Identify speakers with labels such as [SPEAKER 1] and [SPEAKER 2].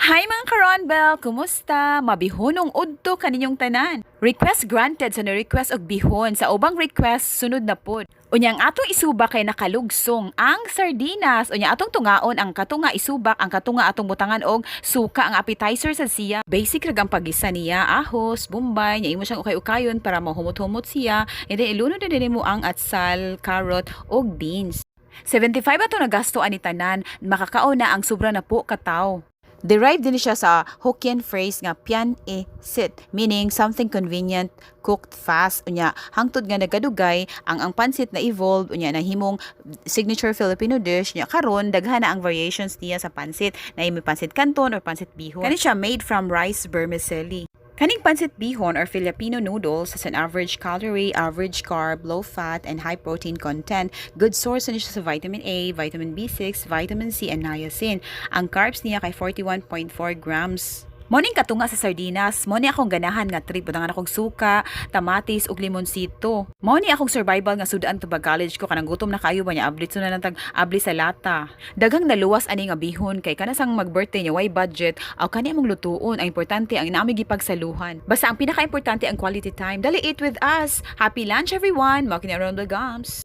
[SPEAKER 1] Hi, mga karonbel! Kumusta? Mabihonong udto kaninyong tanan. Request granted sa na-request og bihon. Sa ubang request, sunod na pod. Unya ang atong isubak kay nakalugsong ang sardinas. Unya atong tungaon ang katunga isubak, ang katunga atong butangan og suka, ang appetizer sa siya. Basic ra ang pagisa niya, ahos, bombay, nya imo siyang ukay-ukayon para mahumot-humot siya. And then ilunod na din mo ang atsal, carrot og beans. 75 ato nagasto ani tanan, makakaon na ang sobra na po kataw. Derived din siya sa Hokkien phrase nga "pian e sit," meaning something convenient, cooked fast. Unya hangtod nga nagadugay ang pansit na evolve, unya nahimong signature Filipino dish. Nya karon daghan na ang variations niya sa pansit na may pansit canton or pansit bihon. Kani siya made from rice vermicelli. Kaning pansit bihon or Filipino noodles has an average calorie, average carb, low fat, and high protein content. Good source ni siya sa vitamin A, vitamin B6, vitamin C, and niacin. Ang carbs niya kay 41.4 grams. Mo ning katunga sa sardinas, mo ni akong ganahan nga trip, butangan akong suka, tamatis ug limonsito. Mo ni akong survival nga sudan tubag college ko, kanang gutom na kayo ba niya, ablit na lang tag abli sa lata. Daghang naluwas ani nga bihon kay kanasang mag-birthday niya way budget, aw kani among lutuon. Ang importante ang naami gipagsaluhan. Basta ang pinaka-importante ang quality time. Dali, eat with us. Happy lunch, everyone. Mao kini around the gums.